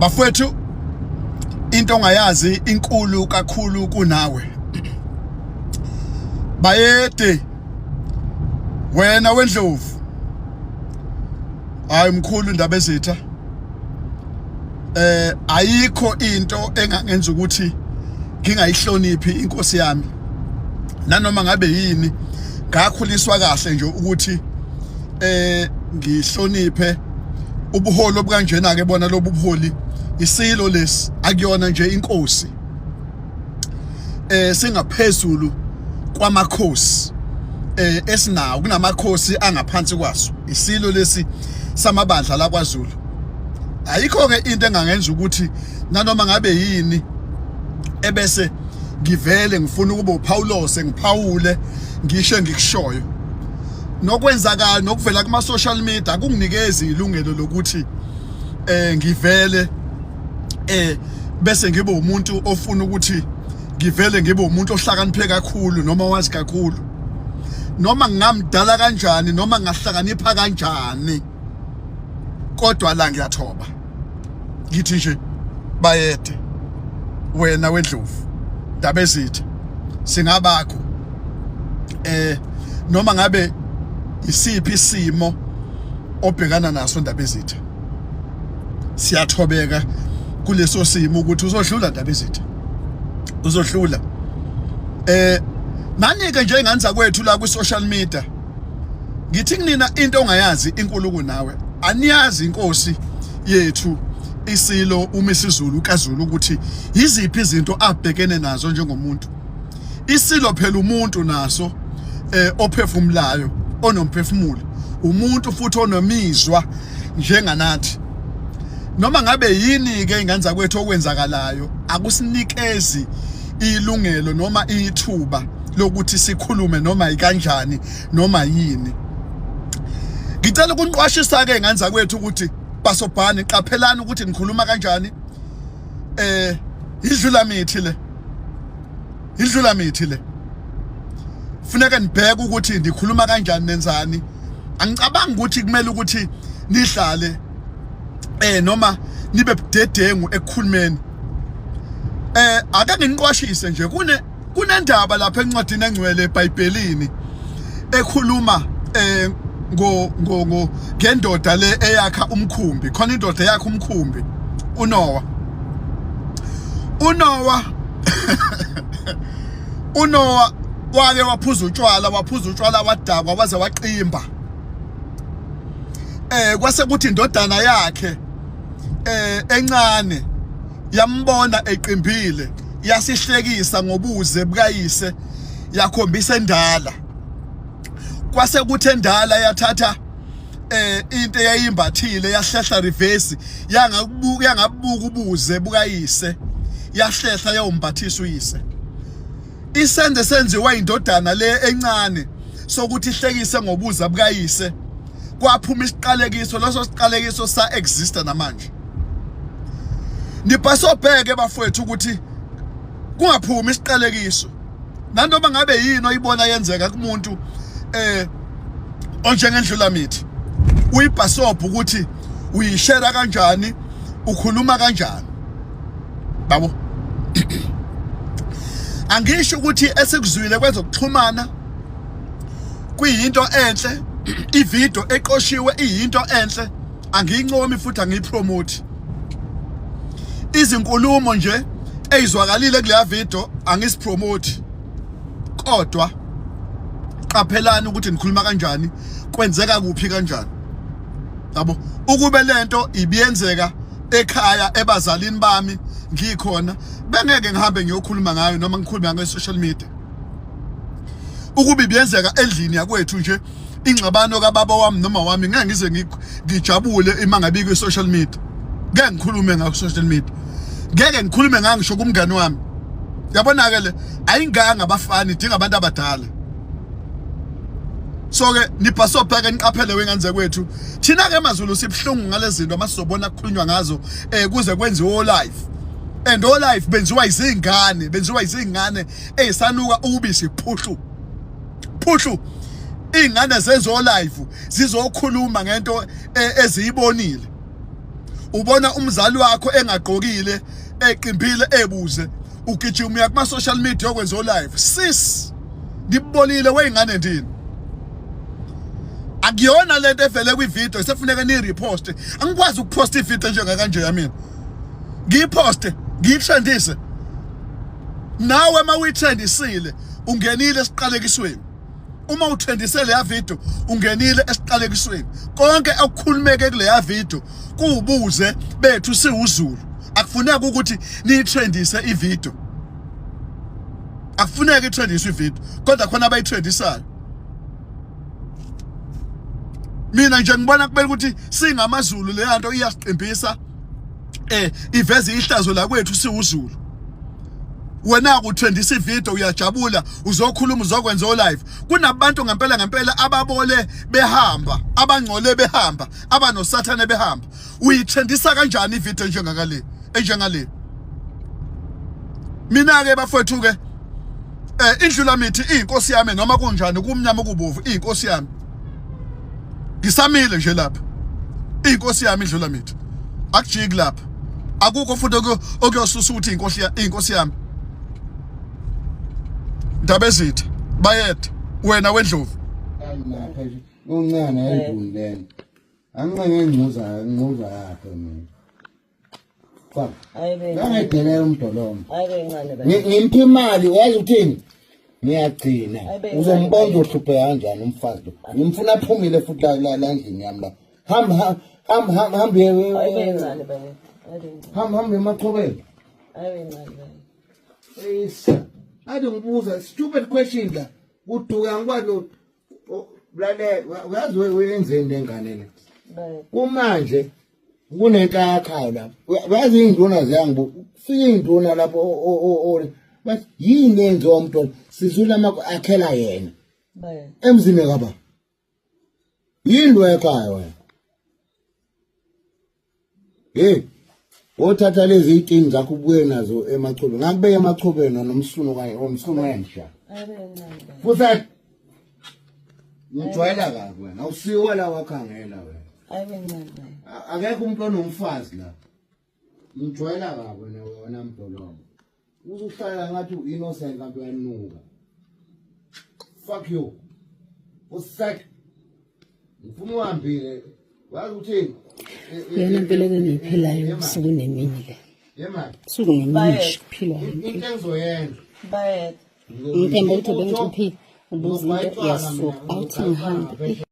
Bafowethu, into ongayazi inkulu kakhulu kunawe. Bayede wena wendlovu. Hayi mkhulu indaba ezitha. Ayikho into engangenza ukuthi ngingayihloniphi inkosi yami. Nanoma ngabe yini, ngakhuliswa kahle nje ukuthi ngihloniphe ubuholi obukanjena ke. Bona lobu buholi, isilo lesi, akuyona nje inkosi, singaphezulu kwamakhosi esinawo, kunamakhosi angaphansi kwaso. Isilo lesi samabandla la kwaZulu. Ayikho ke into engangenza ukuthi nanoma ngabe yini ebese ngivele ngifuna ukuba uPaulose, ngiphawule, ngisho engikushoyo. Nokwenzakala nokuvela kuma social media akunginikezi ilungelo lokuthi ngivele bese ngibe umuntu ofuna ukuthi ngivele ngibe umuntu ohlakaniphe kakhulu noma wazi kakhulu, noma ngingamdala kanjani, noma ngahlakanipha kanjani. Kodwa la ngiyathoba, ngithi nje bayede wena wendlovu, ndaba ezitha, singabakho. Noma ngabe isiphi isimo obhekana naso, ndaba ezitha, siyathobeka kuleso simo ukuthi uzodlula, ndaba ezitha, uzodlula. Nani-ke njengane zakwethu la kwi-social media, ngithi kunina, into ongayazi inkulu kunawe. Aniyazi inkosi yethu isilo uMisizulu kaZulu ukuthi yiziphi izinto abhekene nazo njengomuntu. Isilo phela umuntu naso, ophefumulayo, onomphefumulo, umuntu futhi onomizwa njenganathi. Noma ngabe yini ke, ingane zakwethu, okwenzakalayo akusinikezi ilungelo noma ithuba lokuthi sikhulume noma ikanjani noma yini. Ngicela ukuniqwashisa ke, ngane zakwethu, ukuthi basobhani, qaphelani ukuthi nikhuluma kanjani. Idlula mithi le, idlula mithi le. Funeka nibheke ukuthi ndikhuluma kanjani, nenzani. Angicabangi ukuthi kumele ukuthi nihlale noma nibe budedengu ekukhulumeni. Ake nginiqwashise nje, kunendaba lapha encwadini engcwele eBhayibhelini ekhuluma ngo ngo ngo ngendoda le eyakha umkhumbi. Khona indoda eyakha umkhumbi, uNoah. uNoah wake waphuza utshwala, waphuza utshwala, wadakwa, waze waqimba. Kwase kuthi indodana yakhe encane yambona eqimbile, yasihlekisa ngobuze bukayise, yakhombisa endala. Kwase kuthi endala yathatha into eyayimbathile, yahlehla reverse, yangakubuka, yangabuka ubuze bukayise, yahlehla yawumbathisa uyise. Isenze senziwa indodana le encane sokuthi ihlekise ngobuza bukayise, kwaphuma isiqalekiso. Leso siqalekiso sa exista namanje. Nibhasobheke bafowethu ukuthi kungaphumi isiqalekiso nanoma ngabe yini oyibona yenzeka kumuntu onjengendlula mithi. Uyibhasobha ukuthi uyishare kanjani, ukhuluma kanjani babo. Angisho ukuthi esikuzwile kwezokuxhumana kuyinto enhle, ivideo eqoshiwe iyinto enhle, angiyincomi futhi angiyipromote. Izinkulumo nje eyizwakalile kuleya video angisipromote, kodwa qaphelani ukuthi nikhuluma kanjani, kwenzeka kuphi, kanjani yabo. Ukube lento ibiyenzeka ekhaya ebazalini bami ngikhona, bengeke ngihambe ngiyokhuluma ngayo noma ngikhulume ngayo social media. Ukube ibiyenzeka endlini yakwethu nje ingxabano kababa wami noma wami, ngeke ngize ngijabule ima ngabe kwi social media. Ngeke ngikhulume ngayo social media, ngeke ngikhulume ngayo ngisho kumngani wami. Yabona ke, le ayinganga abafana, idinga abantu abadala. So ke nibhasobheke, niqaphele wengane zakwethu. Thina ke maZulu sibhlungu ngalezi zinto masizobona kukhulunywa ngazo kuze kwenziwe live, and o live benziwa izingane, benziwa izingane ezisanuka ubisi phuhlu phuhlu. Ingane zenzo live zizokhuluma ngento eziyibonile. Ubona umzali wakho engagqokile, eqimbile, ebuze, ugijima uya kuma social media okwenza live. Sis, ngibolile weyingane ndini. Akuyona lento evele kwi video sefuneka ni repost. Angikwazi ukupost i video njenga kanje yami. Ngiyiposte, ngiyitrendise. Nawe uma uyitrendisile ungenile esiqalekisweni. Uma utrendise leya video ungenile esiqalekisweni. Konke okukhulumeke kuleya video kuwubuze bethu siwuZulu. Akufuneki ukuthi niyitrendise ivideo. Akufuneki itrendiswe ivideo kodwa khona abayitrendisayo. Mina nje ngibona kumele ukuthi singamaZulu leya nto iyasiqimbisa, iveze ihlazo la kwethu siwuZulu. Wena kutrendisa ivideo uyajabula, uzokhuluma, uzokwenza o live. Kunabantu ngempela ngempela ababole behamba, abangcole behamba, abanosathane behamba. Uyitrendisa kanjani ivideo enjengakale, enjengale? Mina ke bafowethu ke indlula mithi iyinkosi yami, noma kunjani, kumnyama kubovu, iyinkosi yami. Ngisamile nje lapha, iyinkosi yami indlula mithi, akujiki lapha, akukho futhi okuyosusa ukuthi iyinkosi yami. Ndaba ezitha bayethe wena wendlovu. Uncane enduni lena. Anginqenge ingquza, ingquza yakhe mina. Cha. Ngangedelela umdolomba. Ngimphi imali uyazi ukuthini? Ngiyagcina. Uzombona uzohlupheka kanjani umfazi lo. Ngimfuna aphumile futhi la la la endlini yami la. Hamba hamba hamba hamba hamba hamba emachobeni. Eyisa. Ade ngibuza stupid question la. Uduka ngikwazi lalela, uyazi wenzeni lengane le. Kumanje kunento ayakhayo lapho. Uyazi iy'nduna ziyangibuka. Kufika iy'nduna lapho, bathi yini enziwa umntwana? Sizula akhela yena. Emzini kaba. Yini lo ekhaya wena? Hey, wothatha lezi itini zakho ubuye nazo emachobeni. Ngakubeka emachobeni nomsunu kanye omsunu wenja. Futhi ngijwayela kabi wena. Awusiwo la wakhangela wena. Akekho umuntu onomfazi la. Ngijwayela kabi wena wena mdolomba. Uzohlala ngathi u-innocent kanti uyanuka. Fuck you. Usak. Ngifuna uhambile. Wazi ukuthini? Iyona mpilo ebengiyiphilayo usuku nemini le. Usuku nemini nje kuphilwa Into engizoyenza. Ngithemba ukuthi bengicuphile ubuza into iyasuka awuthi ngihambe.